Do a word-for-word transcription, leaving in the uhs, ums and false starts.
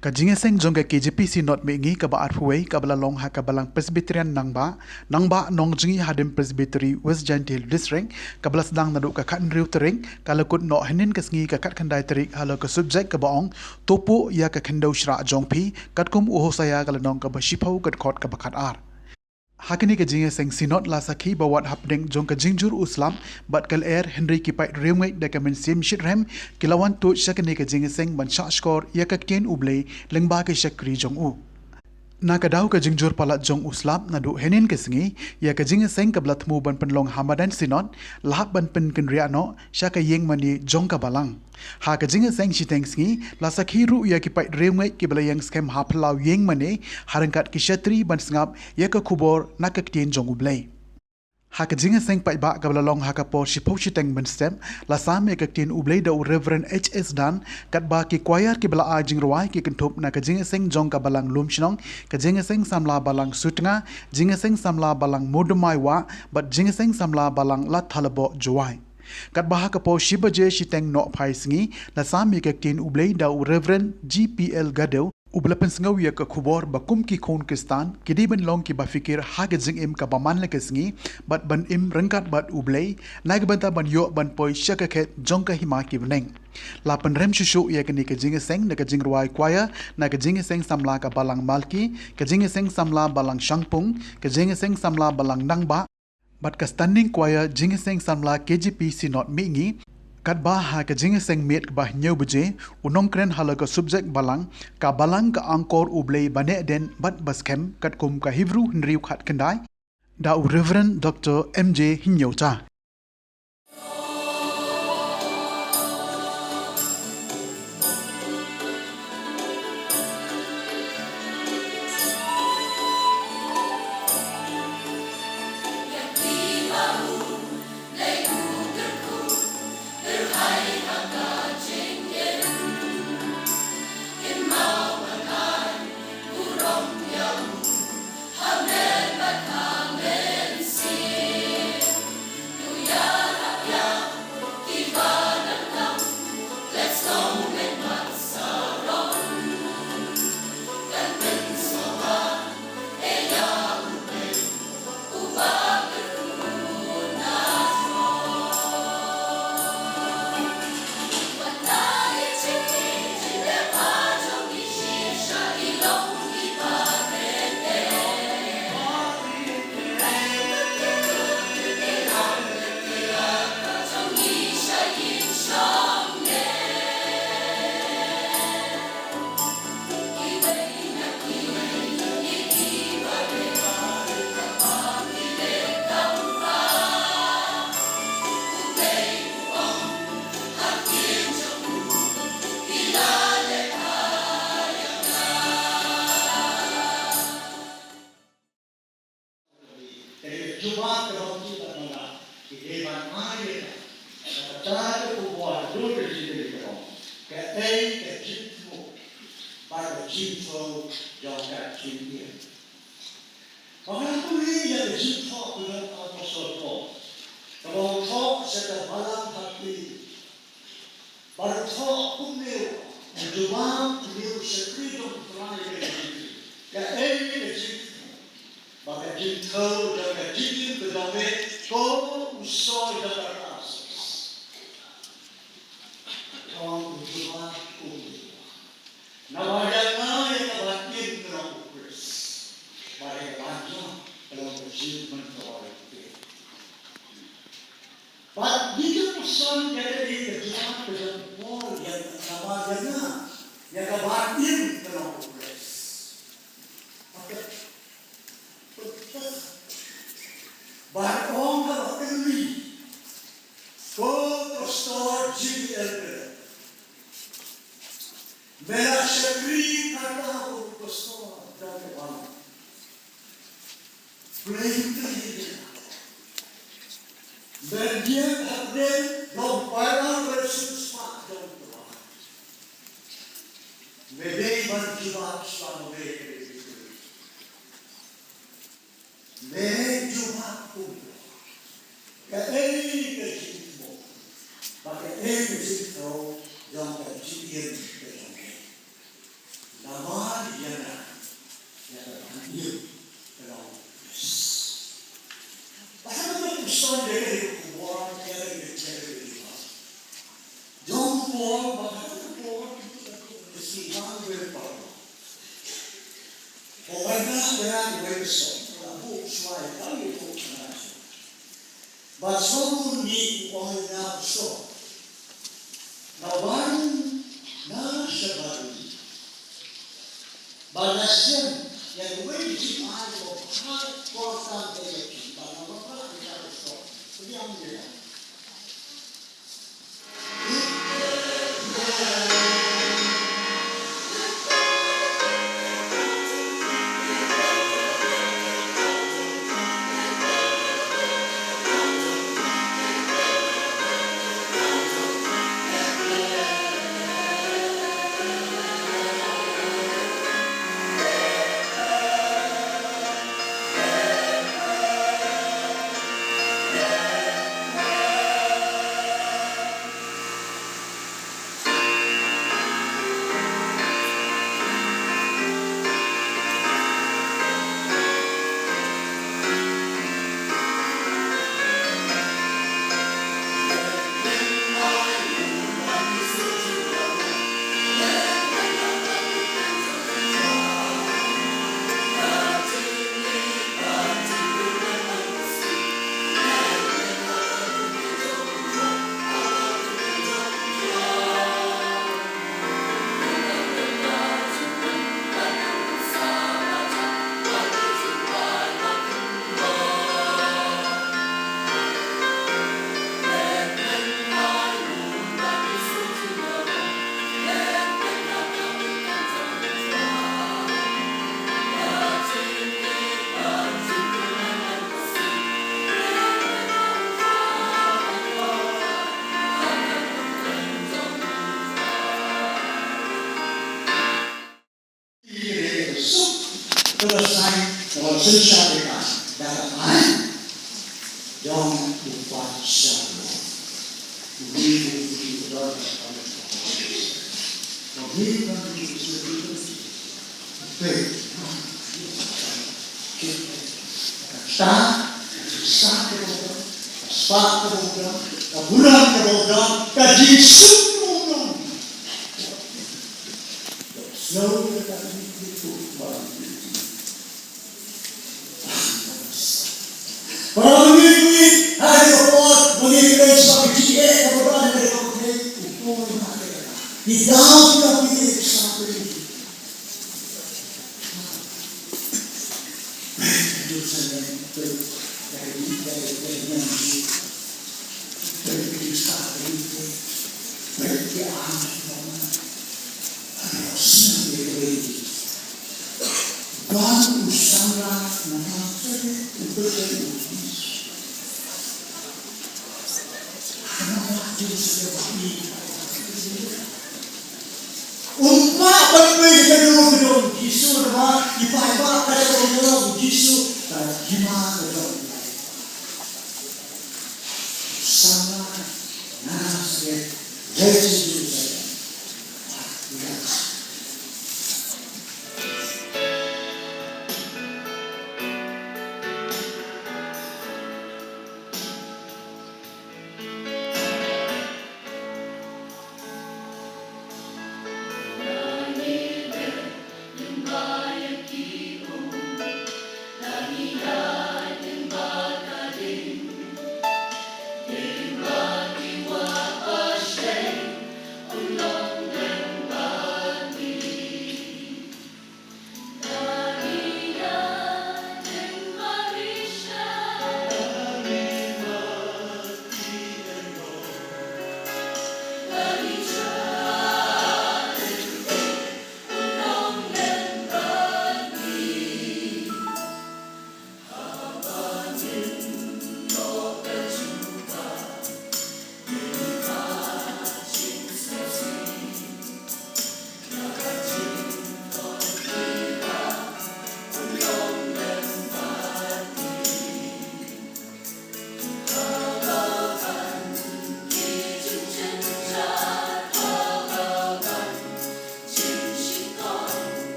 Ka jingïaseng jong ka K J P Synod Mihngi kaba arphew wei kaba la long ha ka Balang Presbyterian Nangbah, Nangbah Nongjngi Hadim Presbytery West Jaintia Hills District, kaba la sdang naduh ka khathynriew tarik, ka la kut noh hynnin ka sngi ka khatkhyndai tarik halor ka subject kaba ong, To puh ïa ka khyndew shrah jong phi, katkum u Hosea ka lynnong kaba shiphew ka dkhot kaba khatar. Ha kane ka jingïaseng Synod la sakhi ba wat hapdeng jong ka jingjur u slap bad ka lyer, hynrei ki paid riewngeit da ka mynsiem shitrhem ki la wan tuid sha kane ka jingïaseng ban shahshkor ïa ka ktien U Blei lyngba ki shakri jong u. Na ka daw ka jingjur palat jong u slap naduh hynnin ka sngi, ïa ka jingïaseng kaba la thmu ban pynlong ha madan Synod la hap ban pynkynriah noh sha ka ïingmane jong ka Balang. Ha ka jingïaseng shiteng sngi la sakhi ruh ïa ki paid riewngeit kiba la ïeng skhem ha phyllaw ïingmane ha ryngkat ki shatri ban sngap ïa ka khubor na ka ktien jong U Blei. Ha ka jingïaseng paidbah kaba la long ha ka por shiphew shiteng mynstep, la sam ïa ka ktien U Blei da u Reverend H S Dan, katba ki choir kiba la ai jingrwai ki kynthup na ka jingïaseng jong ka Balang Lumshnong, ka jingïaseng samla Balang Sutnga, jingïaseng samla Balang Murdmai Wah bad jingïaseng samla Balang Ladthalaboh Jowai. Katba ha ka por shi baje shiteng nohphai sngi, la sam ïa ka ktien U Blei da u Reverend G P L Gadew, uba la pynsngew ïa ka khubor ba kum ki khun Khristan ki dei ban long kiba phikir ha ka jingim kaba man la ka sngi bad ban im ryngkat bad U Blei, na ka bynta ban ïoh ban poi sha ka khet jong ka hima ki bneng. La pynrem shuh shuh ïa kane ka jingïaseng da ka jingrwai choir na ka jingïaseng samla ka Balang Malki, ka jingïaseng samla Balang Shangpung, ka jingïaseng samla Balang Nangbah bad ka standing choir jingïaseng samla K J P Synod Mihngi. Katba ha ka jingïaseng miet kaba hynñiew baje, u nongkren halor ka subject Balang, Ka Balang ka angkor U Blei ba neh dien bad ba skhem, katkum ka Hebru hynriew khatkhyndai, da u Reverend Doctor M J Hynñiewta. Ka dei ka jubab kaba u Jisu u la ong, ki dei ban ai ïa ka. Kata ka khubor ka dei ka jingkylli kaba ong, kaei ka jingthmu bad ka jingthoh jong ka jingim? Ba ngan pule ïa ka jingthoh ka jong u Apostol Paul, kaba u thoh sha ka balang ha Philippi. Bad u thoh kumne, u jubab kumne u shakri jong u Trai, kaei ka jingthmu bad ka jingthoh jong ka jingim ka jong me, ko u soi jong ka Tarsus. Ka ong u jubab kumne, namar ïa nga ïa kaba im ka long u Khrist, bad ïa kaba jop ka long ka jingmyntoi. Bad ngi ju pyrshang ïa kane ka jingmut ka jong u Paul, ïa ka, namar ïa nga ïa kaba im ka long u Khrist. Bad ong kaba kylli, ko pastor G L, me la shakri katta ko pastor jong ka balang. Blei u Trai, me dieng hapdeng jong u paidbah ba shisha jong u Trai. Me dei ban jubab sha me, me jubab kumno? Kaei ka jingthmu bad kaei ka jingthoh jong ka jingim ka jong me? Jong u Paul, ba ka Paul, ka sngewbha ba ka Paul. Ko wana wana ko wana so, la bu shwa ya kali ko kana so. Ba so mun ni ko wana so. Ba wan na shabaru. Ba na shem ya ko wana ji ai ko ha ko ta de ki. Ba na ba ba ya ko so. Ko yang de. Ka sap ka bok dam, ka sap ka bok dam, ka burom ka bok dam, ka jingsuk ka bok dam. Snow ka ta ni tu ba. Para ngi ngi hai ka por, ngi ngi sap ki eh ka bok dam, ngi ngi tu ba. Ki dam ka ni sap ka bok dam. Um pat ban poi ka jong u Jisu, namar i paidbah ka jong u Jisu, ka jingma ka jong u. Sala na se, Jisu.